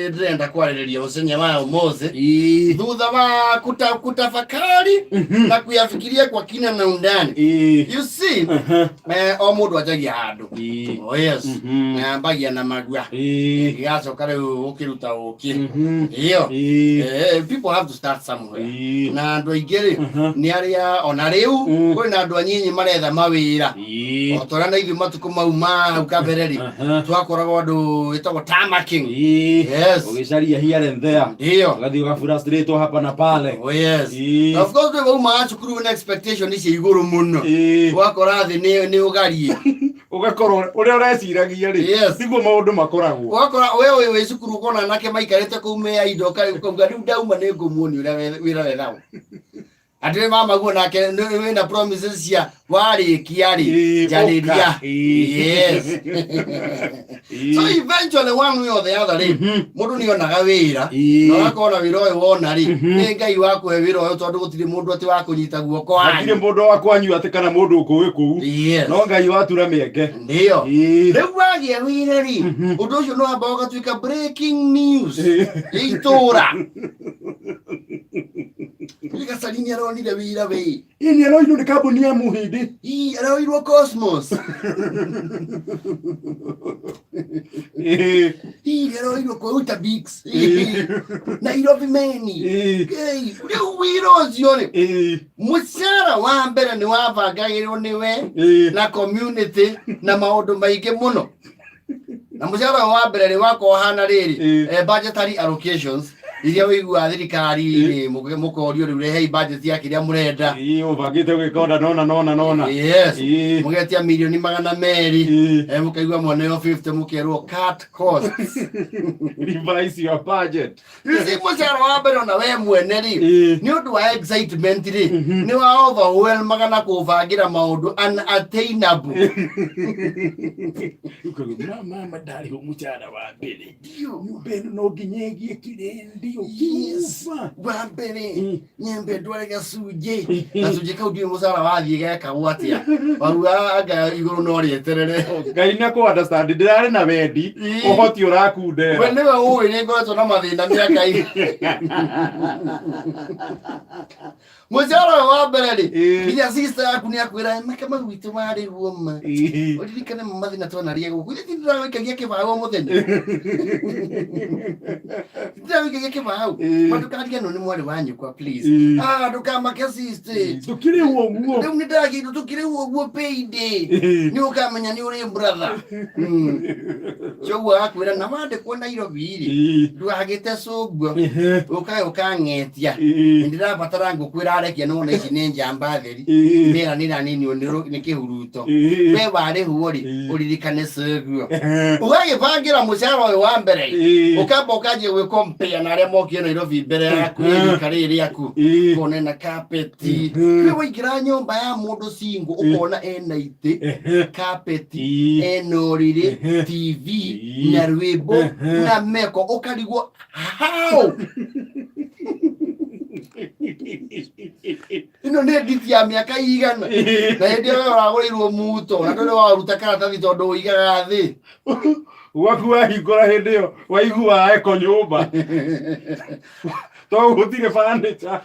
ndĩrenda kwarĩrĩria mũthenya wa ũmũthĩ Ĩĩ. thutha wa kutafakari na kuyafikiria kwa kina na undani. Ĩĩ. You see, Aha. o mũndũ anjagia handũ. Ĩĩ. Oh yes. Na ambagia na magua, gĩgacoka rĩu ũkĩruta ũkĩ. Iyo. Ĩĩ. People have to start somewhere. Ĩĩ. Na andũ aingĩ rĩ, nĩ arĩa ona rĩu kwĩna andũ anyinyi maretha mawĩra. Ĩĩ. O ta ũrĩa na ithuĩ matukũ mau ma hau kabere rĩ, twakoragwo andũ ĩtagwo tarmacking. Ĩĩ. Yes. Ũgĩcaria here and there. Ndio. Ũgathiĩ ũgafrustratewo hapa na pale. Oh yes. Ĩĩ. Of course twĩ waumaga cukuru wĩna expectation ici igũrũ mũno. Ĩĩ. Ũgakora thĩ nĩ ũgariĩ. Ũgakorwo ũrĩa ũreciragia rĩ, tiguo maũndũ makoragwo. Ũgakora we wĩ cukuru ũkona anake maikarĩte kũu me aindo ũkauga rĩu ndauma nĩ ngũmuonia ũrĩa wĩra wethagwo. Atĩ mama guo nake wĩna promises cia warĩkia rĩ, Ĩĩ, njarĩria. ũka. Ĩĩ. Yes. Ĩĩ. So eventually, one way or the other rĩ, mũndũ nĩ onaga wĩra. Na ũgakora wĩra ũyũ wona rĩ, nĩ Ngai wakũhe wĩra ũyũ, tondũ gũtirĩ mũndũ atĩ wa kũnyita guoko Hatirĩ wanyu. mũndũ wa kwanyu atĩ kana mũndũ ũkũĩ kũu. Yes. No Ngai watura mĩeke. Ndio. Ĩĩ. Rĩu wagĩa wĩra rĩ, ũndũ ũcio nĩ wamba ũgatuĩka breaking news ya itũũra. Gacari nĩ aronire wĩra wĩ. Ĩĩ, nĩ aroirwo nĩ kambuni ya Mũhĩndĩ. Ii, aroirwo Cosmos. Ĩĩ. Ii, aroirwo kwa Utabix. Nairobi meni. Ĩĩ. Ei, rĩu wĩra ũcio rĩ, mũcara wa mbere nĩ wabangagĩrwo nĩwe na community na maũndũ maingĩ mũno. Na mũcara ũyũ wa mbere rĩ, wakorwo hana rĩrĩ, budgetary allocations iria ũiguaga thirikari rĩ, mũkorio rĩu rehei budget ya kĩrĩa mũrenda. Ĩĩ, ũbangĩte gwĩka ũna nona nona nona. Yes. Ĩĩ. Mũgetia 200,000,000. Ĩĩ. Mũkaigua mwaneo 50, mũkerwo cut costs. Revise your budget. You see, mũcara wa mbere ona we mwene rĩ, nĩ ũndũ wa excitement rĩ, nĩ wa overwhelmaga na kũbangĩra maũndũ unattainable. Ukauga, mama, ndarĩhwo mũcara wa mbere, nyũmba ĩno no nginya ĩgĩe kĩrendio. Yes. Kiuba. Wa mbere nyambe ndware gacunjĩ, kau ndiũĩ mũcara wathiĩ gekagwo atĩa, waruga anga igũrũ no rĩeterere. Ngai na kũ understand ndĩrarĩ na wendi. Ĩĩ. Ũhoti ũrakundera. We nĩwe ũĩ nĩ ngoretwo na mathĩna mĩaka ĩ mũcara ũyũ wa mbere rĩ, Ĩĩ. nginya sister yaku nĩ akwĩra maka mau witũ warĩ ruoma. Ĩĩ. Ũririkane mathĩna twanaria gũkũ, ithe ndĩragũikagia kĩbaũ o mũthenya, ndĩragũikagia kĩbaũ. Ĩĩ. Ma ndũkariganĩrwo nĩ mwarĩ wa nyũkwa, please. Ĩĩ. Ah, ndũkamake sister. Tũkĩrĩhwo ũguo. Rĩu nĩ ndagĩirwo tũkĩrĩhwo ũguo payday, Ĩĩ. nĩ ũkamenya nĩ ũrĩ brother. Coguo agakwĩra na wandĩkwo Nairobi rĩ, Ĩĩ. ndũgagĩte cũguo, Ehe. ũkae ũkang'etia. Ĩĩ. Ndĩrabatara ngũkũ ĩrarekia, nĩwona ici nĩ njamba theri. Ĩĩ. Mĩera nĩ ĩraninwo nĩ kĩhuruto. Ĩĩ. We warĩhwo rĩ, Ĩĩ. ũririkane cũguo. Ehe. Ũgagĩbangĩra mũcara ũyũ wa mbere, Ĩĩ. ũkamba ũkanjia gwĩkompea na arĩa mokire Nairobi mbere yaku, rika rĩrĩ rĩaku. Ĩĩ. Ũkona ena kapeti. Mhm. Rĩu waingĩra nyũmba ya mũndũ single, ũkona ena itĩ, Ehe. kapeti, Ĩĩ. ena ũrĩrĩ, Ehe. TV Ĩĩ. na rwĩmbo Ehe. na meko, ũkarigwo how ĩno nĩ nditi ya mĩaka igana. Ĩĩ. Na hĩndĩ ĩyo we ũragũrĩirwo muto na ndũrĩ waruta karatathi tondũ ũigaga thĩ. Gwaku wahingũra hĩndĩ ĩyo waiguaga eko nyũmba to gũtirĩ furniture.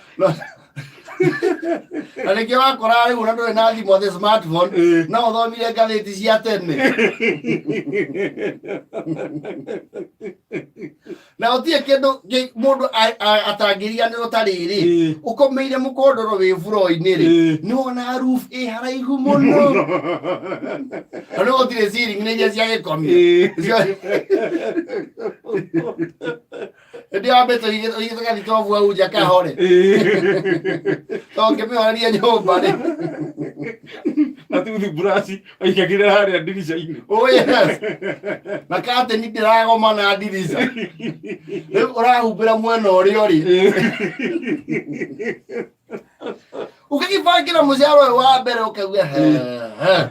Na nĩkĩo wakora rĩu na ndũrĩ na thimũ atĩ smartphone, Ĩĩ. no ũthomire ngathĩti cia tene na gũtirĩ kĩndũ mũndũ atangĩriganĩrwo ta rĩrĩ. Ĩĩ. Ũkomeire mũkondoro wĩ buro-inĩ rĩ, Ĩĩ. nĩ wonaga roof ĩ haraihu mũno, na nĩ gũtirĩ ceiling, nĩ iria cia gĩkomio. Ĩĩ. Hĩndĩ wambĩte ũigĩte gathitobu hau nja kahore, Ĩĩ. to ngĩmĩhoreria nyũmba rĩ. Na toothbrush waikagĩrĩra harĩa ndirica-inĩ. Oh yes. Na kateni ndĩragoma na ndirica. Rĩu ũrahumbĩra mwena ũrĩa ũrĩ. Ũgĩgĩbangĩra mũcara ũyũ wa mbere ũkauga, "He, he,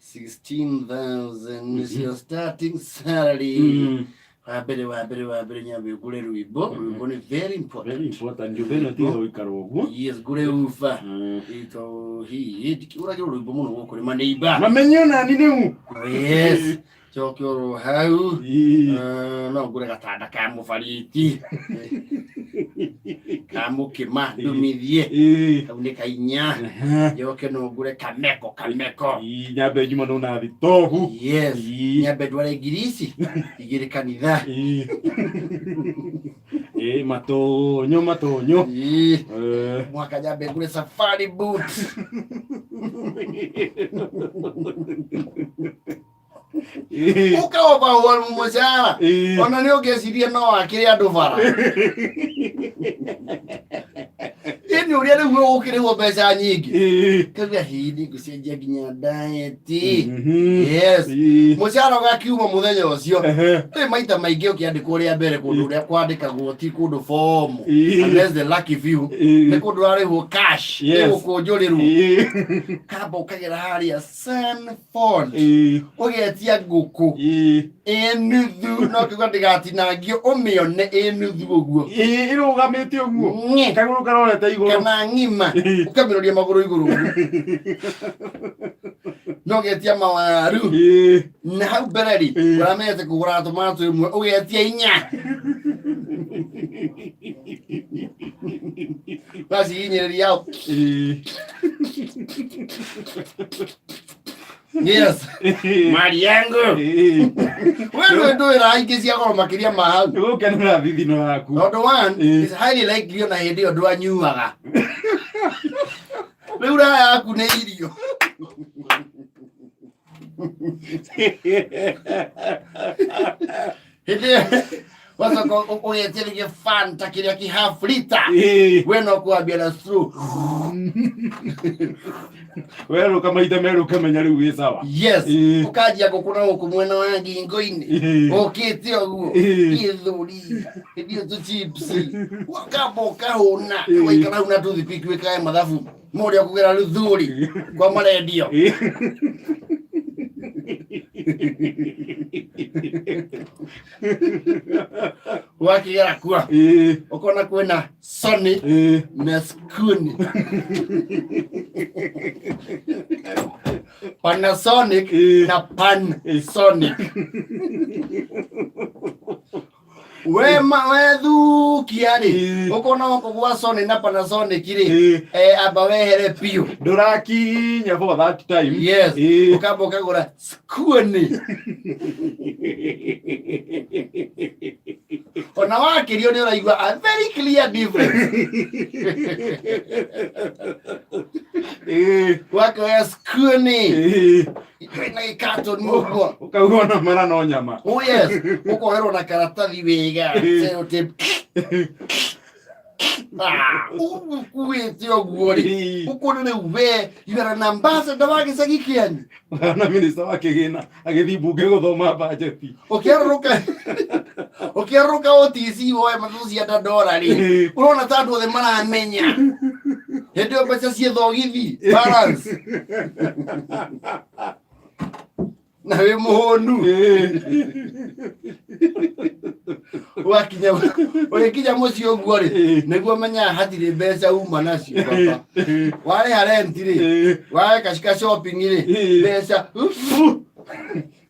16,000 is your starting salary." Wa mbere nyambe ngũre rwĩmbo. Rwĩmbo nĩ very important. Very important. Nyũmba ĩno tiga gũikara ũguo. Yes, ngũre uba. Ito hihi ndikĩũragĩrwo rwĩmbo mũno gũkũ nĩ maneiba. Mamenye onani rĩu. Yes. Njoke oro hau. Ĩĩ. Eh, no ngũre gatanda ka mũbariti ka mũkĩma ndumithie. Ĩĩ. Kau nĩ kainya. Ehe. Njoke no ngũre kameko kameko. Ĩĩ, nyambe njuma no na thitobu. Yes. Ĩĩ. Nyambe ndware ngiri ici igĩrĩ kanitha. Ĩĩ. Ĩĩ, matonyo matonyo. Ĩĩ. Eh. Mwaka nyambe ngũre safari boot. Ĩĩ. Ũkaoba mũcara. Ĩĩ. Ona nĩ ũngĩciria no akĩrĩ andũ bara. Ĩni ũrĩa rĩu ũkĩrĩhwo mbeca nyingĩ. Ĩĩ. Kauga hihi nĩngũcenjia nginya diet. Mhm. Yes. Ĩĩ. Mũcara ũgakiuma mũthenya ũcio. Ehe. Rĩ maita maingĩ ũkĩandĩkwo rĩa mbere kũndũ ũrĩa kwandĩkagwo ti kũndũ fomu. Ĩĩ. Unless the lucky few. Ĩĩ. Nĩ kũndũ ũrarĩhwo cash. Yes. Ĩgũkũnjũrĩrwo. Ĩĩ. Kamba ũkagera harĩa Sanford. Ĩĩ. Ũgetia ngũkũ. Ĩĩ. Ĩ nuthu no kiuga ndĩgatinangio ũmĩone ĩ nuthu ũguo. Ĩĩ, ĩrũgamĩte ũguo. Ng'e. Kagũrũ karorete igũrũ. Kana ng'ima. Ĩĩ. Ũkamĩroria magũrũ igũrũ ũguo. No ũgetia mawaru. Ĩĩ. Na hau mbere rĩ, Ĩĩ. ũramenyete kũgũra tomato ĩmwe ũgetia inya. Wacihinyĩrĩria hau. Ĩĩ. Yes. Ĩĩ. Mali yangu. Ĩĩ. We ndũĩ ndwĩra ingĩ cia goro makĩria ma hau. Nĩgũkenera thithino yaku. Tondũ one, Ĩĩ. is highly likely ona hĩndĩ ĩyo ndwanyuaga. Rĩu raha yaku nĩ irio. Hĩndĩ ĩyo wacoka ũgetĩrĩrie Fanta kĩrĩa kĩ half liter. Ĩĩ. We no kwambia na straw. Werũka maita merĩ ũkamenya rĩu wĩ sawa. Yes. Ĩĩ. Ũkanjia ngũkũ na gũkũ mwena wa ngingo-inĩ. Ĩĩ. Ũkĩte ũguo. Ĩĩ. Gĩthũri. Hĩndĩ ĩyo tũ chips. Wakamba ũkahũna. Ĩĩ. Waikara hau na tũthipiki wĩkage mathabu. Mũrĩa ũkũgera rũthuri kwa marendio. Ĩĩ. Wakĩgera kua. Ĩĩ. Ũkona kwĩna Sony Ĩĩ. na Skuni. Panasonic Ĩĩ. na Pansonic. We ma wethukia rĩ Ĩĩ. ũkona gũkũ gwa Sony na Panasonic rĩ Ĩĩ. eh, amba wehere biũ. Ndũrakinya for that time. Yes. Ĩĩ. Ũkamba ũkagũra Skuni. Ona wakĩrio nĩ ũraigua a very clear difference. Ĩĩ. Wakĩoya Skuni. Ĩĩ. Kwĩna gĩkatoni ũguo. Ũkauga ona mara no nyama. Oh yes, ũkoherwo na karatathi wega, sellotape. Ah, ũkuĩte ũguo rĩ, Ĩĩ. ũkuona rĩu we, you are an ambassador wa gĩcagi kĩanyu. Na minista wa kĩgĩna agĩthiĩ mbunge gũthoma bajeti. Ũkĩarũrũka ũkĩarũrũka OTC woe matũ cia ndandora rĩ, Ĩĩ. ũrona ta andũ othe maramenya. Hĩndĩ ĩyo mbeca ciĩ thogithi, balance. Na wĩ mũhũnu. Ĩĩ. Wakinya ũgĩkinya mũciĩ ũguo rĩ, Ĩĩ. nĩguo menyaga hatirĩ mbeca uma nacio baba. Warĩha rent rĩ, Ĩĩ. wareka cika shopping rĩ, Ĩĩ. mbeca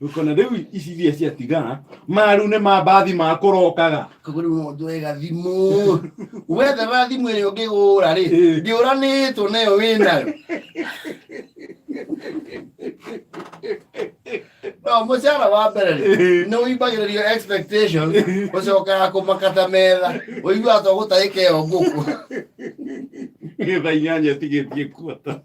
Ũkona rĩu ici iria ciatigara maru nĩ mambathi ma kũrokaga. Koguo rĩu no njoe gathimũ. Wethera thimũ ĩrĩa ũngĩgũra rĩ, Ĩĩ. ndĩũranĩtwo nayo wĩnayo. No mũcara wa mbere rĩ, Ĩĩ. nĩ ũimbagĩrĩrio expectations, ũcokaga kũmakata metha, ũiguaga ta ũgũtahĩka ĩyo ngũkũ. Thaa 8 ĩtigĩtie kuota.